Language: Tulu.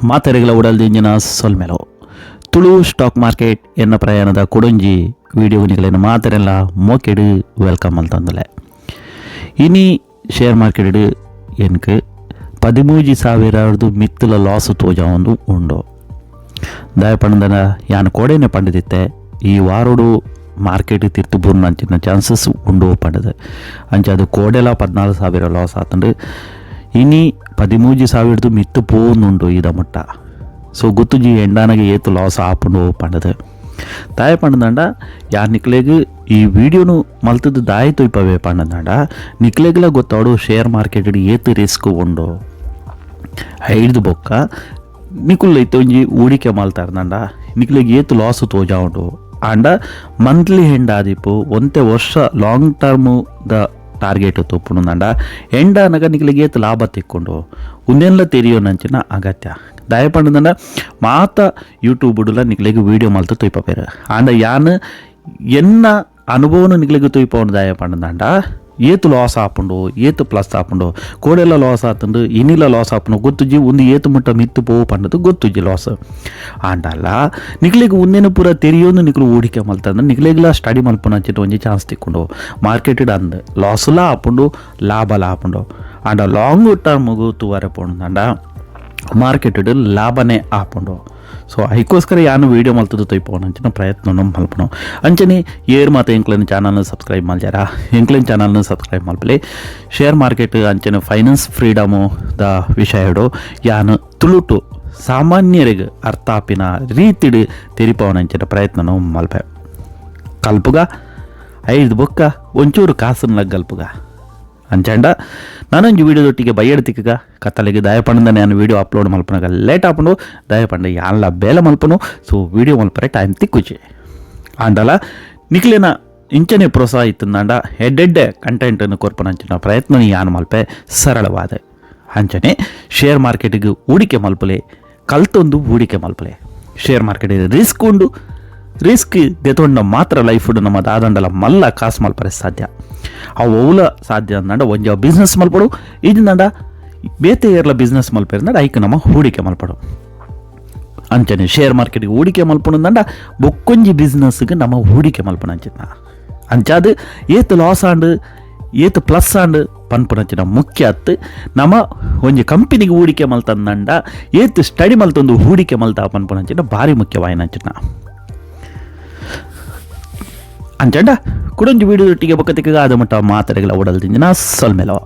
ಮಾತೆರೆಗಳ ಉಡಲ್ದಿಂಜಿನ ಸೊಲ್ಮೆಲೋ. ತುಳು ಸ್ಟಾಕ್ ಮಾರ್ಕೆಟ್ ಎನ್ನ ಪ್ರಯಾಣದ ಕುಡೊಂಜಿ ವಿಡಿಯೋ ನಿಗಲೇನು ಮಾತೆರೆಲ್ಲ ಮೋಕೆಡು welcome ಅಂತಂದಲೆ. ಇನಿ ಶೇರ್ ಮಾರ್ಕೆಟ್ ಎನ್ಕ್ 13,000ರ್ದು ಮಿತ್ತಲ ಲಾಸ್ ತೋಜಾವೊಂದು ಉಂಡು. ದಾಯ ಪಂಡನ ಯಾನ್ ಕೋಡೆನೆ ಪಂಡದಿತ್ತೆ, ಈ ವಾರೋಡು ಮಾರ್ಕೆಟ್ ತಿರ್ತು ಬೂರ್ನಂಚಿನ ಚಾನ್ಸಸ್ ಉಂಡು ಪಂಡದು. ಅಂಚ ಅದು ಕೋಡೆಲ 14,000 ಲಾಸ್ ಆತಂಡು. ಇನಿ 13,000ದ ಮಿತ್ತು ಪೋನುಂಡು ಇದ ಮುಟ್ಟ. ಸೊ ಗೊತ್ತುಜಿ ಎಂಡಾನಗೆ ಏತು ಲಾಸ್ ಆಪುಂಡು ಪಂಡದು. ದಾಯ ಪಂಡದಂಡ ಯಾರ್ ನಿಕ್ಲೆಗ್ ಈ ವಿಡಿಯೋನು ಮಲ್ತದ್ದು ದಾಯ ತೊಯ್ಪವೆ ಪಂಡದಂಡ, ನಿಕ್ಲೆಗ್ಲ ಗೊತ್ತಾಡು ಶೇರ್ ಮಾರ್ಕೆಟ್ ಏತು ರಿಸ್ಕ್ ಉಂಡು. ಐಡ್ದು ಬೊಕ್ಕ ನಿಕುಲ್ ಇತ್ತೆ ಒಂಜಿ ಹೂಡಿಕೆ ಮಲ್ತಾರ್ದಂಡ ನಿಕ್ಲೆಗ್ ಏತು ಲಾಸ್ ತೋಜಾವುಂಡು. ಆಂಡ ಮಂತ್ಲಿ ಹೆಂಡ ಆದಿಪ್ಪು, ಒಂತೆ ವರ್ಷ long term the target ತೂಪುಂಡು ಎಂಡ ಅನಗ ನಿಕ್ಲೆಗ್ ಏತು ಲಾಭ ತಿಕ್ಕೊಂಡು ಉಂದೆನ್ಲ ತೆರಿಯೋನಂಚಿನ ಅಗತ್ಯ. ದಾಯ ಪಂಡದಂಡ ಮಾತ ಯೂಟ್ಯೂಬ್ ನಿಕ್ಲೆಗ್ ವೀಡಿಯೋ ಮಲ್ತು ತೊಯ್ಪಪೇರು. ಆಂಡ ಯಾನ್ ಎನ್ನ ಅನುಭವನು ನಿಕ್ಲೆಗ್ ತೊಯ್ಪವನು. ದಾಯ ಪಂಡದಂಡ ಏತು ಲಾಸ್ ಆಪುಂಡು, ಏತು ಪ್ಲಸ್ ಆಪುಂಡು. ಕೋಡೆಲ್ಲ ಲಾಸ್ ಆತಂಡು, ಇನಿಲ ಲಾಸ್ ಆಪುಂಡು ಗೊತ್ತುಜ್ಜಿ. ಒಂದು ಏತು ಮುಟ್ಟ ಮಿತ್ತು ಪೋವು ಪಂಡದು ಗೊತ್ತುಜ್ಜಿ ಲಾಸ್. ಆಂಡಲ್ಲ ನಿಕ್ಲೆಗ್ ಉಂದೆನ ಪೂರ ತೆರಿಯೋದು ನಿಕ್ಲು ಹೂಡಿಕೆ ಮಲ್ತಂದ್ರೆ ನಿಕ್ಲೆಗ್ಲ ಸ್ಟಡಿ ಮಲ್ಪುನಂಚಿನ ಒಂಜಿ ಚಾನ್ಸ್ ತಿಕ್ಕೊಂಡು. ಮಾರ್ಕೆಟ್ ಅಂದ್ ಲಾಸುಲ ಆಪುಂಡು, ಲಾಭಲ ಆಪುಂಡು. ಆಂಡ ಲಾಂಗ್ ಟರ್ಮ್ಗು ತೂವರೆ ಪೋಂಡ ಮಾರ್ಕೆಟ್ ಲಾಭನೇ ಆಪುಂಡು. ಸೊ ಐಕೋಸ್ಕರ ಯಾನು ವೀಡಿಯೋ ಮಲ್ತದ್ದು ತೊಯ್ಪೋನಂಚಿನ ಪ್ರಯತ್ನ ಮಲ್ಪನು. ಅಂಚನೆ ಏರ್ ಮಾತ ಎಂಕ್ಲೆನ ಚಾನಲ್ನ ಸಬ್ಸ್ಕ್ರೈಬ್ ಮಲ್ಜಾರ, ಎಂಕ್ಲೆನ ಚಾನಲ್ನ ಸಬ್ಸ್ಕ್ರೈಬ್ ಮಲ್ಪಲೆ. ಶೇರ್ ಮಾರ್ಕೆಟ್ ಅಂಚನೆ ಫೈನಾನ್ಸ್ ಫ್ರೀಡಮು ದ ವಿಷಯಡು ಯಾನು ತುಳುಟು ಸಾಮಾನ್ಯರಿಗೆ ಅರ್ಥ ಆಪಿನ ರೀತಿಡು ತೆರಿಪವನಂಚಿನ ಪ್ರಯತ್ನನು ಮಲ್ಪೆ. ಕಲ್ಪುಗ, ಐದು ಬೊಕ್ಕ ಒಂಚೂರು ಕಾಸನ್ನ ಗಲ್ಪುಗ. ಅಂಚಂಡ ನಾನೊಂಜಿ ವೀಡಿಯೋದೊಟ್ಟಿಗೆ ಬಯ್ಯಡ್ ತಿಕ್ಕಗ. ಕತ್ತಲೆಗೆ ದಯ ಪಂಡ ನಾನು ವೀಡಿಯೋ ಅಪ್ಲೋಡ್ ಮಲ್ಪನಾಗ ಲೇಟ್ ಆಪುಂಡು. ದಯ ಪಂಡ ಯಾನ್ಲ ಬೇಲೆ ಮಲ್ಪನು. ಸೊ ವೀಡಿಯೋ ಮಲ್ಪರೆ ಟೈಮ್ ತಿಕ್ಕುಜಿ. ಆಂಡಲ ನಿಕ್ಲೆನ ಇಂಚನೆ ಪ್ರೋತ್ಸಾಹ ಇತ್ತಂದಾಂಡ ಎಡ್ಡೆಡ್ಡೆ ಕಂಟೆಂಟನ್ನು ಕೊರ್ಪನಂಚಿನ ಪ್ರಯತ್ನ ಯಾನು ಮಲ್ಪೆ ಸರಳವಾದ. ಅಂಚನೆ ಶೇರ್ ಮಾರ್ಕೆಟಿಗೆ ಹೂಡಿಕೆ ಮಲ್ಪಲೆ, ಕಲ್ತೊಂದು ಹೂಡಿಕೆ ಮಲ್ಪಲೆ. ಶೇರ್ ಮಾರ್ಕೆಟ್ ರಿಸ್ಕ್ ಉಂಡು. ರಿಸ್ಕ್ ದೆತೊಂಡ ಮಾತ್ರ ಲೈಫ್ ನಮ್ಮ ದಾದಂಡಲ ಮಲ್ಲ ಕಾಸು ಮಲ್ಪರೆ ಸಾಧ್ಯ. ಅವು ಓಲ ಸಾಧ್ಯ ಅಂದಂಡ ಒಂಜಿ ಬಿಸ್ನೆಸ್ ಮಲ್ಪಡು, ಇದಿಂದಂಡ ಬೇತೆ ಏರ್ಲ ಬಿಸ್ನೆಸ್ ಮಲ್ಪೆರಂದಂಡ ಐಕ್ ನಮ್ಮ ಹೂಡಿಕೆ ಮಲ್ಪಡು. ಅಂಚನೆ ಶೇರ್ ಮಾರ್ಕೆಟ್ಗೆ ಹೂಡಿಕೆ ಮಲ್ಪಣಂದಂಡ ಬೊಕ್ಕೊಂಜಿ ಬಿಸ್ನೆಸ್ಗೆ ನಮ್ಮ ಹೂಡಿಕೆ ಮಲ್ಪಣ ಅಂಚಿನ. ಅಂಚಾದ್ ಏತ್ ಲಾಸ್ ಆಂಡ್, ಏತ್ ಪ್ಲಸ್ ಆಂಡ್ ಪನ್ಪುನಂಚಿನ ಮುಖ್ಯ ಅತ್ತು. ನಮ್ಮ ಒಂಜಿ ಕಂಪನಿಗೆ ಹೂಡಿಕೆ ಮಲ್ತಂದಂಡ ಏತ್ ಸ್ಟಡಿ ಮಲ್ತೊಂದು ಹೂಡಿಕೆ ಮಲ್ತ ಪನ್ಪುನಂಚಿನ ಭಾರಿ ಮುಖ್ಯವಾಯಿನಂಚಿನ. ಅಂಚಂಡ ಕುಡೊಂಜಿ ವಿಡಿಯೋ ಒಟ್ಟಿಗೆ ಬೊಕ್ಕ ತಿಕ್ಕಗ. ಆದ ಮಟ್ಟ ಮಾತರೆಗಳ ಉಡಲ್ ದಿಂಜಿನ ಸೊಲ್ಮೆಲೋ.